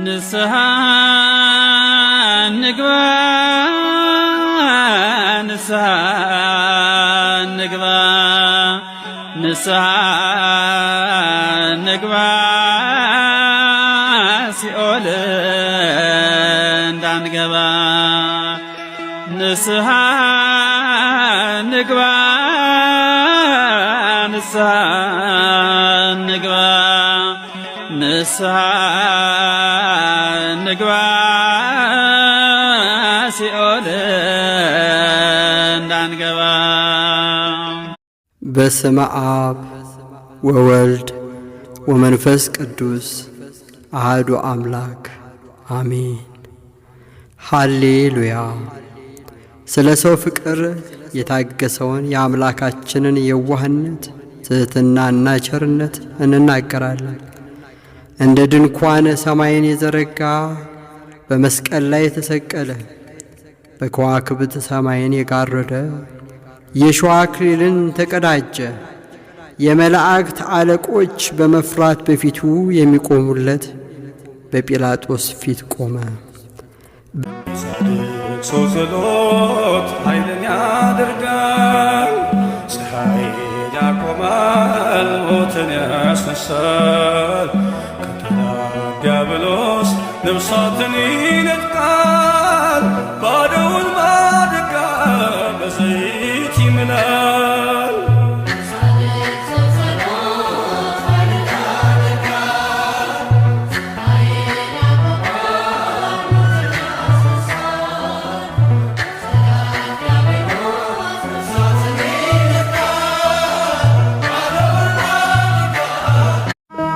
ንስሐ ንግባ፣ ንስሐ ንግባ፣ ንስሐ ንግባ፣ ሲኦል እንዳንገባ። ንስሐ ንግባ፣ ንስሐ ንግባ፣ ንስሐ ንግባ፣ ሲኦል እንዳንገባ። በስመ አብ ወወልድ ወመንፈስ ቅዱስ አህዱ አምላክ አሜን። ሃሌሉያ። ስለ ሰው ፍቅር የታገሰውን የአምላካችንን የዋህነት፣ ትሕትናና ቸርነት እንናገራለን። እንደ ድንኳን ሰማይን የዘረጋ፣ በመስቀል ላይ የተሰቀለ፣ በከዋክብት ሰማይን የጋረደ፣ የሸዋ አክሊልን ተቀዳጀ። የመላእክት አለቆች በመፍራት በፊቱ የሚቆሙለት በጲላጦስ ፊት ቆመ። ጻድቅ ሰው ጸሎት ኃይልን ያደርጋል፣ ፀሐይን ያቆማል፣ ሞትን ያስነሳል። ከጠላት ዲያብሎስ ነፍሳትን ይነጥቃል፣ ባዶውን ማድጋ በዘይት ይምላል።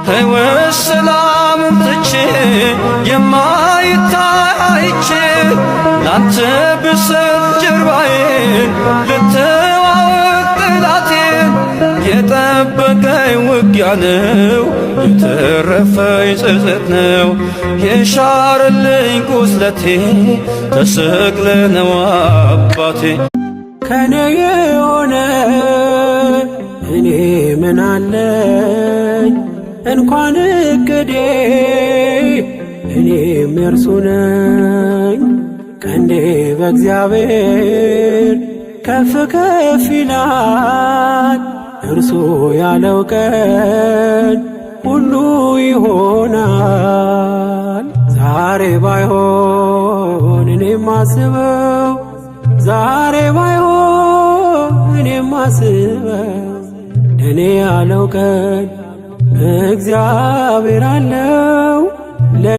ሕይወት ሰላምን ትቼ የማይታይቼ ላንተ ብሰጥ ጀርባዬን ልተዋወቅ ጠላቴን። የጠበቀኝ ውጊያ ነው፣ የተረፈኝ ጸጸት ነው፣ የሻረልኝ ቁስለቴ ተሰቅለ ነው አባቴ። ከኔ የሆነ እኔ ምን አለኝ? እንኳን እቅዴ እኔም የእርሱ ነኝ። ቀንዴ በእግዚአብሔር ከፍ ከፍ ይላል። እርሱ ያለው ቀን ሁሉ ይሆናል። ዛሬ ባይሆን እኔም ማስበው፣ ዛሬ ባይሆን እኔም ማስበው፣ እኔ ያለው ቀን እግዚአብሔር አለው።